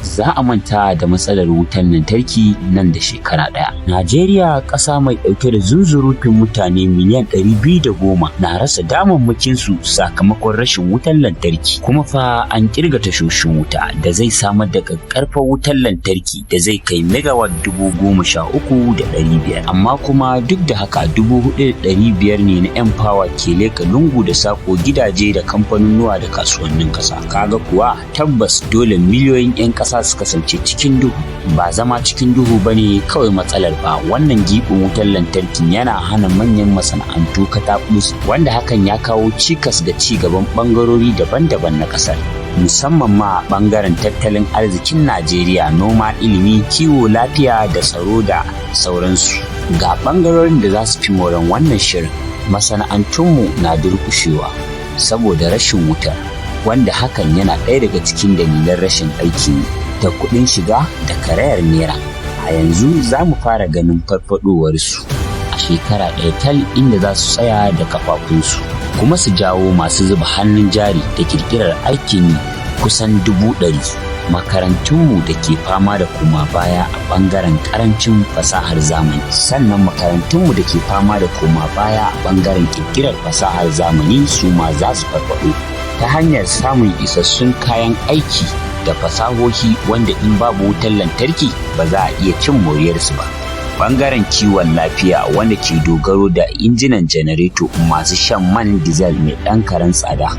Za a manta da matsalar wutar lantarki nan da shekara ɗaya. Najeriya, ƙasa mai ɗauke da zunzurutun mutane miliyan 210, na rasa damammakinsu sakamakon rashin wutar lantarki. Kuma fa an kirga tashoshin wuta da zai samar da ƙaƙƙarfan wutar lantarki da zai kai megawatt 13,500. Amma kuma duk da haka, 4,500 ne na N-Power ke leƙa lungu da sako, gidaje da kamfanunnuwa da kasuwannin ƙasa. Kaga kuwa tabbas dole miliyoyin 'yan ƙasa su kasance cikin duhu. Ba zama cikin duhu ba ne kawai matsalar ba, wannan giɓin wutar lantarkin yana hana manyan masana'antu kataɓus, wanda hakan ya kawo cikas ga ci gaban ɓangarori daban-daban na ƙasar, musamman ma a ɓangaren tattalin arzikin Najeriya, noma, ilimi, kiwo lafiya da tsaro da sauransu. Ga ɓangarorin da za su fi moran wannan shirin: masana'antunmu na durƙushewa saboda rashin wutar, wanda hakan yana ɗaya daga cikin dalilan rashin aikin da kuɗin shiga da karayar naira. A yanzu za mu fara ganin farfadowarsu a shekara ɗaya tal, inda za su tsaya da kafafunsu kuma su jawo masu zuba hannun jari da ƙirƙirar aikin yi kusan 100,000. Makarantunmu da ke fama da koma baya a ɓangaren ƙarancin fasahar zamani, sannan makarantunmu da ke fama da koma baya a ɓangaren ƙirƙirar fasahar zamani, su ma za su farfaɗo ta hanyar samun isassun kayan aiki da fasahohi, wanda in babu wutar lantarki ba za a iya cin moriyarsu ba. Bangaren kiwon lafiya, wanda ke dogaro da injinan janareto masu shan man diesel mai ɗan karen tsada,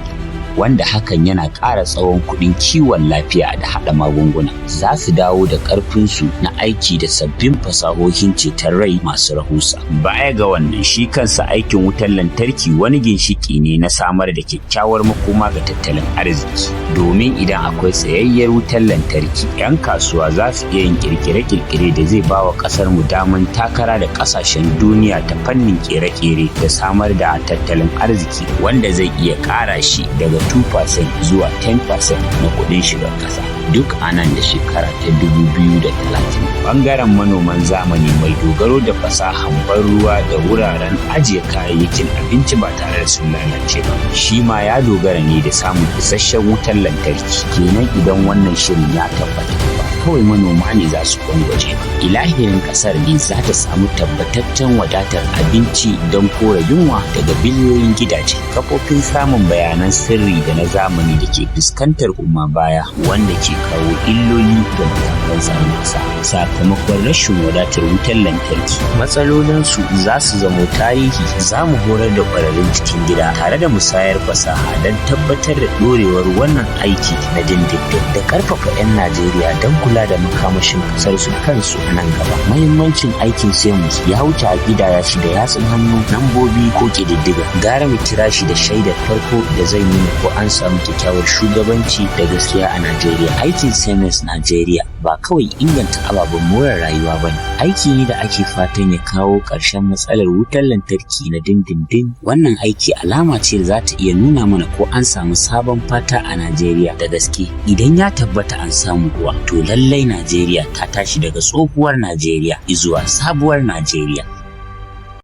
wanda hakan yana ƙara tsawon kuɗin kiwon lafiya da haɗa magunguna, za su dawo da ƙarfinsu na aiki da sabbin fasahohin ceton rai masu rahusa. Baya ga wannan, shi kansa aikin wutar lantarki wani ginshiƙi ne na samar da kyakkyawar makoma ga tattalin arziki, domin idan akwai tsayayyar wutar lantarki, 'yan kasuwa za su iya yin ƙirƙire-ƙirƙire da zai ba wa ƙasar mu daman takara da ƙasashen duniya ta fannin ƙere-ƙere da samar da tattalin arziki, wanda zai iya ƙara shi daga 2% zuwa 10% na kuɗin shigar ƙasa duk a nan da shekara ta 2030. Bangaren manoman zamani mai dogaro da fasahan ban ruwa da wuraren ajiye kayayyakin abinci ba tare da sun lalace ba, shi ma ya dogara ne da samun isasshen wutar lantarki. Kenan idan wannan shirin ya tabbata, ba kawai manoma ne za su gwangwaje ba, ilahirin ƙasar ne za ta samu tabbataccen wadatar abinci don kore yunwa daga biliyoyin gidaje. Kafofin samun bayanan sirri da na zamani da ke fuskantar koma baya, wanda ke kawo illoli ga matakan tsaron ƙasa sakamakon rashin wadatar wutar lantarki, matsalolinsu za su zamo tarihi. Za mu horar da ƙwararrun cikin gida tare da musayar fasaha don tabbatar da ɗorewar wannan aiki na dindindin da ƙarfafa 'yan Najeriya don kula da makamashin ƙasar su kansu a nan gaba. Mahimmancin aikin Siemens ya wuce a ƙidaya shi da yatsun hannu, lambobi ko ƙididdiga. Gara mu kira shi da shaidar farko da zai nuna ko an samu kyakkyawar shugabanci da gaskiya a Najeriya. Aikin Siemens Najeriya ba kawai inganta ababen more rayuwa ba ne, aiki ne da ake fatan ya kawo ƙarshen matsalar wutar lantarki na dindindin. Wannan aiki alama ce da za ta iya nuna mana ko an samu sabon fata a Najeriya da gaske. Idan ya tabbata an samu kuwa, to lallai Najeriya ta tashi daga tsohuwar Najeriya zuwa sabuwar Najeriya.